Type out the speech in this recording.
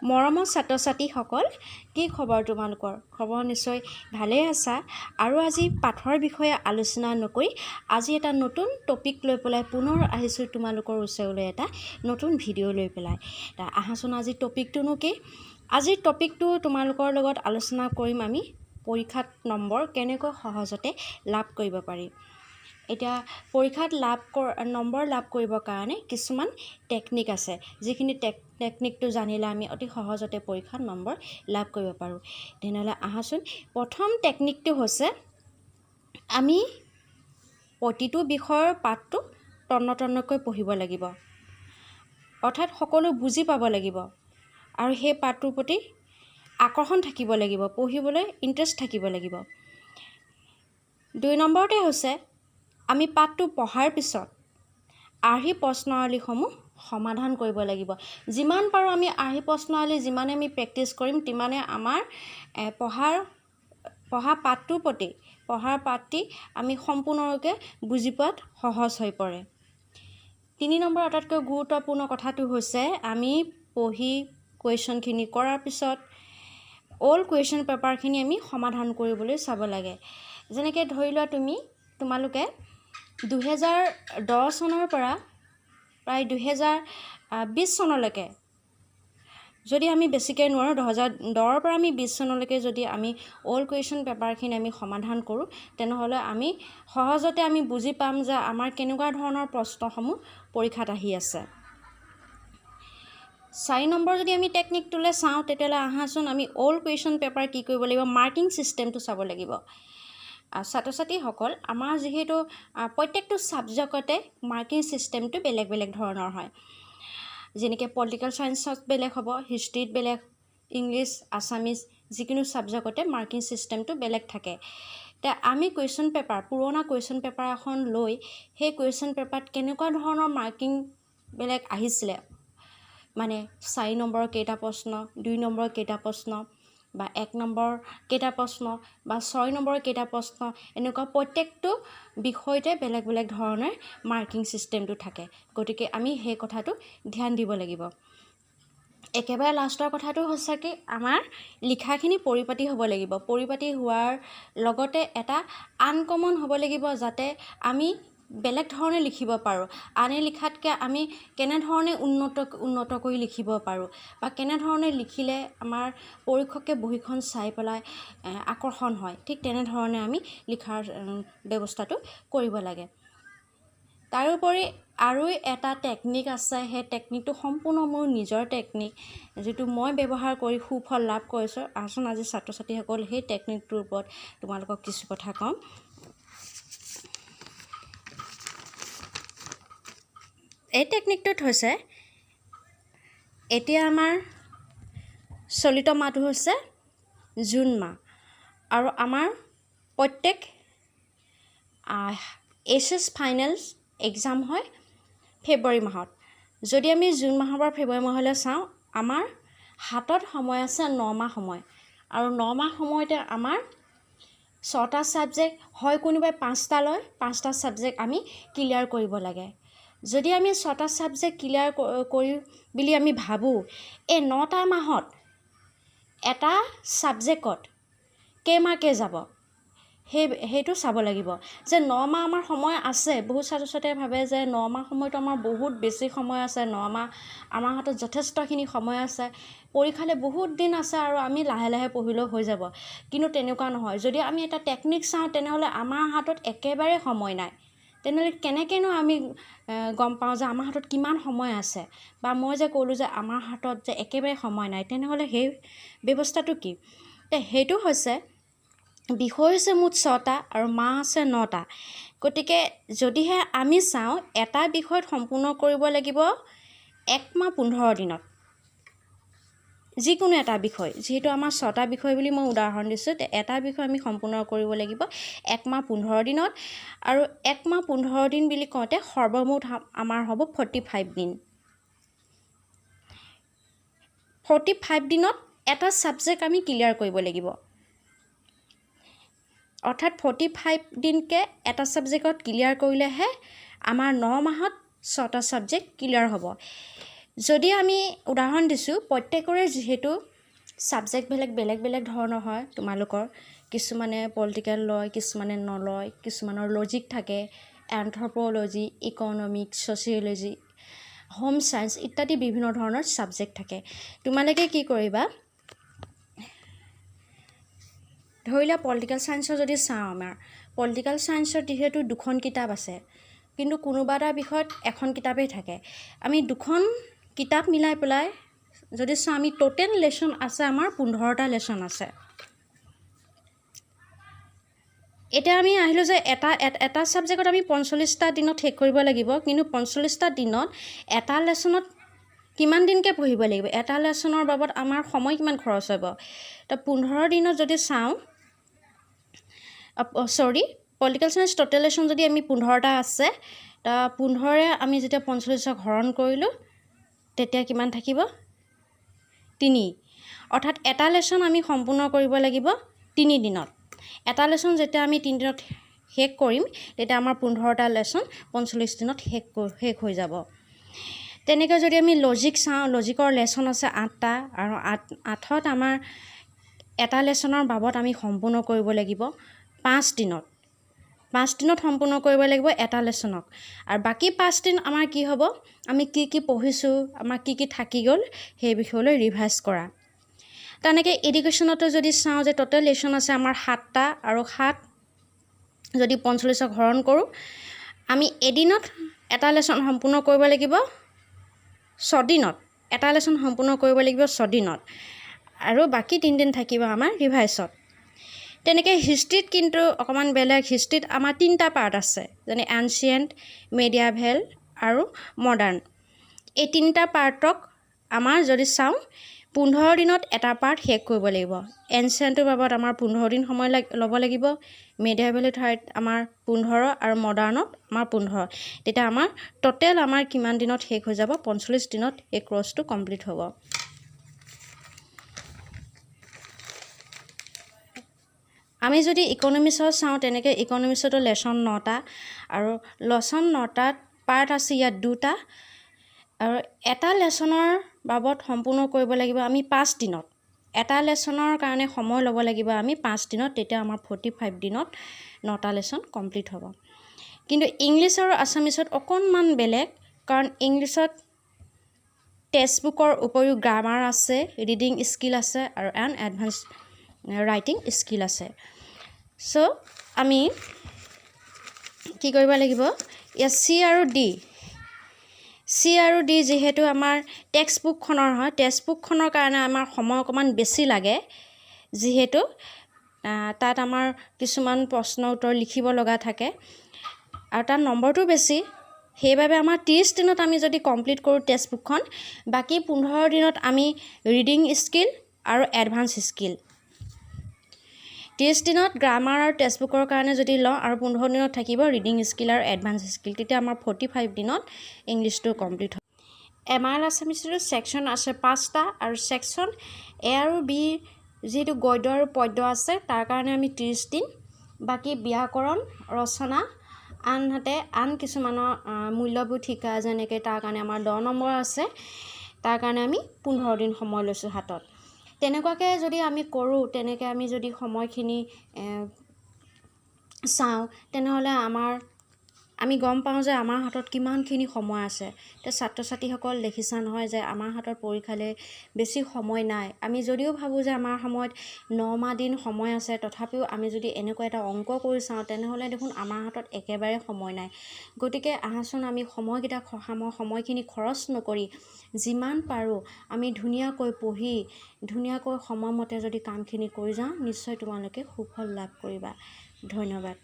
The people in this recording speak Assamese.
মৰমৰ ছাত্ৰ ছাত্ৰীসকল, কি খবৰ তোমালোকৰ? খবৰ নিশ্চয় ভালেই আছা। আৰু আজি পাঠৰ বিষয়ে আলোচনা নকৰি আজি এটা নতুন টপিক লৈ পেলাই পুনৰ আহিছোঁ তোমালোকৰ ওচৰলৈ এটা নতুন ভিডিঅ' লৈ পেলাই। আহাচোন, আজি টপিকটোনো কি? আজিৰ টপিকটো তোমালোকৰ লগত আলোচনা কৰিম আমি পৰীক্ষাত নম্বৰ কেনেকৈ সহজতে লাভ কৰিব পাৰি। এতিয়া পৰীক্ষাত নম্বৰ লাভ কৰিবৰ কাৰণে কিছুমান টেকনিক আছে, যিখিনি টেকনিকটো জানিলে আমি অতি সহজতে পৰীক্ষাত নম্বৰ লাভ কৰিব পাৰোঁ। তেনেহ'লে আহাচোন, প্ৰথম টেকনিকটো হৈছে আমি প্ৰতিটো বিষয়ৰ পাঠটো তন্ন তন্নকৈ পঢ়িব লাগিব, অৰ্থাৎ সকলো বুজি পাব লাগিব আৰু সেই পাঠটোৰ প্ৰতি আকৰ্ষণ থাকিব লাগিব, পঢ়িবলৈ ইণ্টাৰেষ্ট থাকিব লাগিব। 2 নম্বৰতে হৈছে আমি পাঠটো পঢ়াৰ পিছত আৰ্হি প্ৰশ্নাৱলীসমূহ সমাধান কৰিব লাগিব। যিমান পাৰোঁ আমি আৰ্হি প্ৰশ্নাৱলী যিমানে আমি প্ৰেক্টিচ কৰিম তিমানে আমাৰ পঢ়া পাঠটোৰ প্ৰতি পঢ়াৰ পাঠটি আমি সম্পূৰ্ণৰূপে বুজি পোৱাত সহজ হৈ পৰে। 3 নম্বৰ আটাইতকৈ গুৰুত্বপূৰ্ণ কথাটো হৈছে আমি পঢ়ি কুৱেশ্যনখিনি কৰাৰ পিছত অল কুৱেশ্যন পেপাৰখিনি আমি সমাধান কৰিবলৈ চাব লাগে। যেনেকৈ ধৰি লোৱা তোমালোকে 2010 চনৰ পৰা প্ৰায় 2020 চনলৈকে, যদি আমি বেছিকৈ নোৱাৰোঁ 2010ৰ পৰা আমি 20 চনলৈকে যদি আমি অল কুৱেশ্যন পেপাৰখিনি আমি সমাধান কৰোঁ, তেনেহ'লে আমি সহজতে বুজি পাম যে আমাৰ কেনেকুৱা ধৰণৰ প্ৰশ্নসমূহ পৰীক্ষাত আহি আছে। 4 নম্বৰ যদি আমি টেকনিকটোলৈ চাওঁ, তেতিয়াহ'লে আহাচোন আমি অল কুৱেশ্যন পেপাৰ কি কৰিব লাগিব, মাৰ্কিং ছিষ্টেমটো চাব লাগিব। ছাত্ৰ ছাত্ৰীসকল, আমাৰ যিহেতু প্ৰত্যেকটো ছাবজেক্টতে মাৰ্কিং ছিষ্টেমটো বেলেগ বেলেগ ধৰণৰ হয়। যেনেকৈ পলিটিকেল ছায়েন্সত বেলেগ হ'ব, হিষ্ট্ৰীত বেলেগ, ইংলিছ, আছামিজ যিকোনো ছাবজেক্টতে মাৰ্কিং ছিষ্টেমটো বেলেগ থাকে। এতিয়া আমি কুৱেশ্যন পেপাৰ, পুৰণা কুৱেশ্যন পেপাৰ এখন লৈ সেই কুৱেশ্যন পেপাৰত কেনেকুৱা ধৰণৰ মাৰ্কিং বেলেগ আহিছিলে, মানে 4 নম্বৰৰ কেইটা প্ৰশ্ন, 2 নম্বৰৰ কেইটা প্ৰশ্ন বা 1 নম্বৰ কেইটা প্ৰশ্ন বা 6 নম্বৰৰ কেইটা প্ৰশ্ন, এনেকুৱা প্ৰত্যেকটো বিষয়তে বেলেগ বেলেগ ধৰণে মাৰ্কিং ছিষ্টেমটো থাকে। গতিকে আমি সেই কথাটো ধ্যান দিব লাগিব। একেবাৰে লাষ্টৰ কথাটো হৈছে কি, আমাৰ লিখাখিনি পৰিপাটি হ'ব লাগিব। পৰিপাটি হোৱাৰ লগতে এটা আনকমন হ'ব লাগিব, যাতে আমি বেলেগ ধৰণে লিখিব পাৰোঁ, আনে লিখাতকৈ আমি কেনেধৰণে উন্নত কৰি লিখিব পাৰোঁ বা কেনেধৰণে লিখিলে আমাৰ পৰীক্ষকে বহীখন চাই পেলাই আকৰ্ষণ হয়, ঠিক তেনেধৰণে আমি লিখাৰ ব্যৱস্থাটো কৰিব লাগে। তাৰোপৰি আৰু এটা টেকনিক আছে, সেই টেকনিকটো সম্পূৰ্ণ মোৰ নিজৰ টেকনিক, যিটো মই ব্যৱহাৰ কৰি সুফল লাভ কৰিছোঁ। আহচোন আজি ছাত্ৰ ছাত্ৰীসকল সেই টেকনিকটোৰ ওপৰত তোমালোকক কিছু কথা ক'ম। এই টেকনিকটোত হৈছে, এতিয়া আমাৰ চলিত মাহটো হৈছে জুন মাহ আৰু আমাৰ প্ৰত্যেক এইচ এছ ফাইনেল এক্সাম হয় ফেব্ৰুৱাৰী মাহত। যদি আমি জুন মাহৰ পৰা ফেব্ৰুৱাৰী মাহলৈ চাওঁ, আমাৰ হাতত সময় আছে ন মাহ সময়, আৰু ন মাহ সময়তে আমাৰ 6টা ছাবজেক্ট হয়, কোনোবাই 5টা লয়, 5টা ছাবজেক্ট আমি ক্লিয়াৰ কৰিব লাগে। যদি আমি 6টা ছাবজেক্ট ক্লিয়াৰ কৰি বুলি আমি ভাবোঁ, এই 9টা মাহত এটা ছাবজেক্টত কেইমাৰ্কে যাব সেইটো চাব লাগিব। যে ন মাহ আমাৰ সময় আছে। বহুত ছাত্ৰ ছাত্ৰীয়ে ভাবে যে ন মাহ সময়টো আমাৰ বহুত বেছি সময় আছে, ন মাহ আমাৰ হাতত যথেষ্টখিনি সময় আছে, পৰীক্ষালৈ বহুত দিন আছে আৰু আমি লাহে লাহে পঢ়িলেও হৈ যাব। কিন্তু তেনেকুৱা নহয়। যদি আমি এটা টেকনিক চাওঁ, তেনেহ'লে আমাৰ হাতত একেবাৰে সময় নাই। তেনেহ'লে কেনেকৈনো আমি গম পাওঁ যে আমাৰ হাতত কিমান সময় আছে, বা মই যে ক'লোঁ যে আমাৰ হাতত যে একেবাৰে সময় নাই, তেনেহ'লে সেই ব্যৱস্থাটো কি? সেইটো হৈছে, বিষয় হৈছে মুঠ 6টা আৰু মাহ আছে 9টা। গতিকে যদিহে আমি চাওঁ, এটা বিষয়ত সম্পূৰ্ণ কৰিব লাগিব 1 মাহ 15 দিনত, যিকোনো এটা বিষয়, যিহেতু আমাৰ 6টা বিষয় বুলি মই উদাহৰণ দিছোঁ, এটা বিষয় আমি সম্পূৰ্ণ কৰিব লাগিব 1 মাহ 15 দিনত। আৰু 1 মাহ 15 দিন বুলি কওঁতে সৰ্বমুঠ আমাৰ হ'ব 45 দিন। 45 দিনত এটা ছাবজেক্ট আমি ক্লিয়াৰ কৰিব লাগিব, অৰ্থাৎ 45 দিনকৈ এটা ছাবজেক্টত ক্লিয়াৰ কৰিলেহে আমাৰ ন মাহত 6টা ছাবজেক্ট ক্লিয়াৰ হ'ব। যদি আমি উদাহৰণ দিছোঁ, প্ৰত্যেকৰে যিহেতু ছাবজেক্টবিলাক বেলেগ বেলেগ ধৰণৰ হয়। তোমালোকৰ কিছুমানে পলিটিকেল লয়, কিছুমানে নলয়, কিছুমানৰ লজিক থাকে, anthropology, economics, sociology, home science ইত্যাদি বিভিন্ন ধৰণৰ ছাবজেক্ট থাকে। তোমালোকে কি কৰিবা? ধৰি লোৱা, পলিটিকেল ছায়েন্সৰ যদি চাওঁ, আমাৰ পলিটিকেল ছায়েন্সত যিহেতু দুখন কিতাপ আছে, কিন্তু কোনোবা এটা বিষয়ত এখন কিতাপেই থাকে। আমি দুখন কিতাপ মিলাই পেলাই যদি চাওঁ, আমি ট'টেল লেচন আছে আমাৰ 15টা লেচন আছে। এতিয়া আমি আহিলোঁ যে এটা এটা ছাবজেক্টত আমি 45টা দিনত শেষ কৰিব লাগিব। কিন্তু 45টা দিনত এটা লেচনত কিমান দিনকৈ পঢ়িব লাগিব? এটা লেচনৰ বাবদ আমাৰ সময় কিমান খৰচ হ'ব? তো 15 দিনত যদি চাওঁ, sorry, political science total lesson যদি আমি 15টা আছে, তা 15ৰে আমি যেতিয়া 45ক হৰণ কৰিলোঁ, তেতিয়া কিমান থাকিব? 3। অৰ্থাৎ এটা লেচন আমি সম্পূৰ্ণ কৰিব লাগিব 3 দিনত। এটা লেচন যেতিয়া আমি 3 দিনত শেষ কৰিম, তেতিয়া আমাৰ 15টা লেচন 45 দিনত শেষ হৈ যাব। তেনেকৈ যদি আমি লজিক চাওঁ, লজিকৰ লেচন আছে আঠটা আৰু আঠত আমাৰ এটা লেচনৰ বাবদ আমি সম্পূৰ্ণ কৰিব লাগিব 5 দিনত। 5 দিনত সম্পূৰ্ণ কৰিব লাগিব এটা লেচনক আৰু বাকী 5 দিন আমাৰ কি হ'ব? আমি কি কি পঢ়িছোঁ, আমাৰ কি কি থাকি গ'ল, সেই বিষয়লৈ ৰিভাইজ কৰা। তেনেকৈ এডুকেশ্যনতো যদি চাওঁ যে ট'টেল লেচন আছে আমাৰ সাতটা আৰু সাত যদি 45ক হৰণ কৰোঁ, আমি এদিনত এটা লেচন সম্পূৰ্ণ কৰিব লাগিব ছদিনত। এটা লেচন সম্পূৰ্ণ কৰিব লাগিব ছদিনত আৰু বাকী 3 দিন থাকিব আমাৰ ৰিভাইজত। তেনেকৈ হিষ্ট্ৰীত কিন্তু অকণমান বেলেগ। হিষ্ট্ৰীত আমাৰ তিনিটা পাৰ্ট আছে, যেনে এনচিয়েণ্ট, মেডিয়াভেল আৰু মডাৰ্ণ। এই তিনিটা পাৰ্টক আমাৰ যদি চাওঁ, 15 দিনত এটা পাৰ্ট শেষ কৰিব লাগিব। এনচিয়েণ্টটোৰ বাবদ আমাৰ 15 দিন সময় ল'ব লাগিব, মেডিয়াভেলৰ ঠাইত আমাৰ 15 আৰু মডাৰ্ণত আমাৰ 15। তেতিয়া আমাৰ ট'টেল আমাৰ কিমান দিনত শেষ হৈ যাব? 45 দিনত এই কৰ্চটো কমপ্লিট হ'ব। আমি যদি ইকনমিক্সত চাওঁ, তেনেকৈ ইকনমিক্সতো লেচন নটা আৰু লেচন নটাত পাৰ্ট আছে ইয়াত দুটা আৰু এটা লেচনৰ বাবদ সম্পূৰ্ণ কৰিব লাগিব আমি 5 দিনত। এটা লেচনৰ কাৰণে সময় ল'ব লাগিব আমি 5 দিনত। তেতিয়া আমাৰ 45 দিনত নটা লেচন কমপ্লিট হ'ব। কিন্তু ইংলিছ আৰু আছামিছত অকণমান বেলেগ, কাৰণ ইংলিছত টেক্সট বুকৰ উপৰিও গ্ৰামাৰ আছে, ৰিডিং স্কিল আছে আৰু এণ্ড এডভান্স ৰাইটিং স্কিল আছে। চ' আমি কি কৰিব লাগিব ইয়াত? চি আৰু ডি যিহেতু আমাৰ টেক্সট বুকখনৰ হয়, টেক্সট বুকখনৰ কাৰণে আমাৰ সময় অকণমান বেছি লাগে, যিহেতু তাত আমাৰ কিছুমান প্ৰশ্ন উত্তৰ লিখিব লগা থাকে আৰু তাত নম্বৰটো বেছি। সেইবাবে আমাৰ 30 দিনত আমি যদি কমপ্লিট কৰোঁ টেক্সট বুকখন, বাকী 15 দিনত আমি ৰিডিং স্কিল আৰু এডভান্স স্কিল। 30 দিনত গ্ৰামাৰ আৰু টেক্সট বুকৰ কাৰণে যদি লওঁ আৰু 15 দিনত থাকিব ৰিডিং স্কিল আৰু এডভান্স স্কিল, তেতিয়া আমাৰ 45 দিনত ইংলিছটো কমপ্লিট হয়। এম I L আছামিছতো ছেকশ্যন আছে পাঁচটা আৰু ছেকশ্যন এ আৰু বিৰ যিহেতু গদ্য আৰু পদ্য আছে, তাৰ কাৰণে আমি 30 দিন, বাকী ব্যাকৰণ, ৰচনা, আনহাতে আন কিছুমানৰ মূল্যবোধ শিকা যেনেকৈ, তাৰ কাৰণে আমাৰ 10 নম্বৰ আছে, তাৰ কাৰণে আমি 15 দিন সময় লৈছোঁ হাতত। তেনেকুৱাকৈ যদি আমি কৰোঁ, তেনেকৈ আমি যদি সময়খিনি চাওঁ, তেনেহ'লে আমি গম পাওঁ যে আমাৰ হাতত কিমানখিনি সময় আছে। এতিয়া ছাত্ৰ ছাত্ৰীসকল, দেখিছা নহয় যে আমাৰ হাতত পৰীক্ষালৈ বেছি সময় নাই। আমি যদিও ভাবোঁ যে আমাৰ সময়ত 9 মাহ দিন সময় আছে, তথাপিও আমি যদি এনেকুৱা এটা অংক কৰি চাওঁ, তেনেহ'লে দেখোন আমাৰ হাতত একেবাৰে সময় নাই। গতিকে আহাচোন, আমি সময়কেইটা সময়খিনি খৰচ নকৰি যিমান পাৰোঁ আমি ধুনীয়াকৈ পঢ়ি, ধুনীয়াকৈ সময়মতে যদি কামখিনি কৰি যাওঁ, নিশ্চয় তোমালোকে সুফল লাভ কৰিবা। ধন্যবাদ।